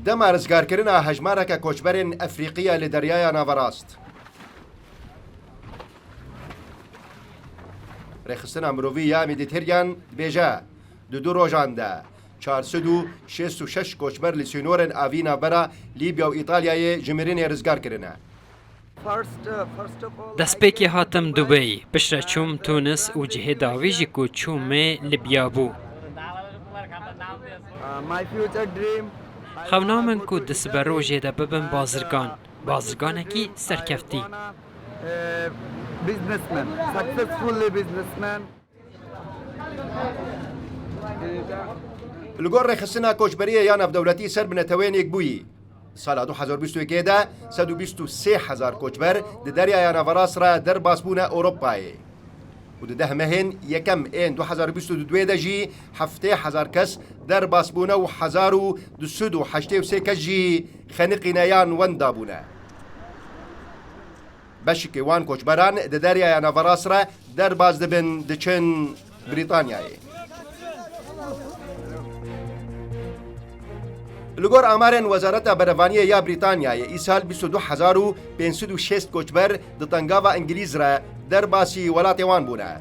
Dema rizgarkirina hejmareke koçberên Efrîqî ye li Deryaya Naverast. Rêxistina Mirovî ya Medîteryan dibêje, di du rojan de 466 koçber li sînorên avî navbera Lîbya û Îtalyayê ji mirinê rizgar kirine. Destpêkê hatim Dubey, piştre çûm Tûnis û cihê dawî jî ku çûmê Libya bû. Xewna min ku di siberojê de bibim bazirgan, bazirganekî serkeftî. Li gor Rêxistina Koçberiyê ya Navdewletî ser bi Neteweyên Yekbûyî, di sala 2021 de 123 hezar koçber di Deryaya Naverast re derbas bûne Ewropayê û di deh mehên yekem ên 2022 de jî 70 hezar kes derbas bûne û 1283 kes jî xeniqîne yan wenda bûne. Beşikê wan koçberan di Deryaya Naverast re derbas dibin diçin Brîtanyayê. Li gor amarên Wezareta Berevaniyê ya Brîtanyayê îsal 22,560 koçber di tengava Îngilîz re derbasî welatê wan bûne.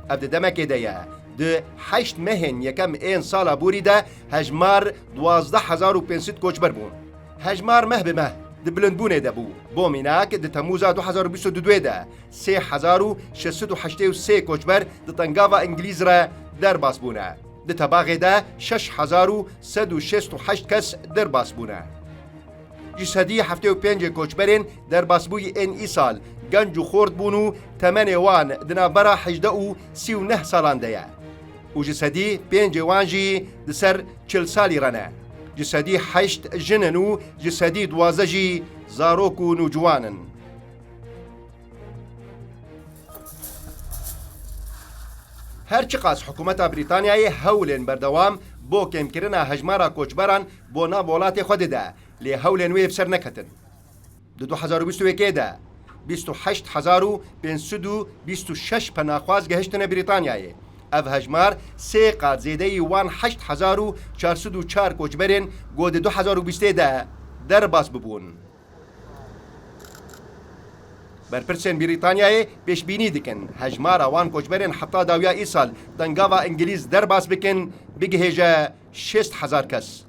Ev di demekê de ye di heşt mehên yekem ên sala borî de hejmar 12,500 koçber bûn. Hejmar meh bi meh di bilindbûnê de bû. Bo mînak di Temûza 2022 de 3683 koçber di tengava Îngilîz re derbas bûne. Di Tebaxê de 6168 kes derbas bûne. 75% koçberên derbasbûyî ên îsal genc û xort bûn û temenê wan di navbera 18 û 39 salan de ye. Û 5% wan jî di ser 40 salî re ne. 8% jin in û 12% jî zarok û nûciwan in. Her çiqas hikûmeta Brîtanyayê hewlên berdewam bo kêmkirina hejmara koçberan bo nav welatê xwe dide, lê hewlên wê bi ser neketin. Di 2021 de 28,526 penaxwaz gehiştine Brîtanyayê. Ev hejmar sê qat zêdeyî wan 8404 koçberên ku di 2020 de derbas bibûn. Berpirsên Brîtanyayê pêşbînî dikin hejmara wan koçberên heta dawiya îsal tengava Îngilîz derbas bikin bigihêje 60 hezar kes.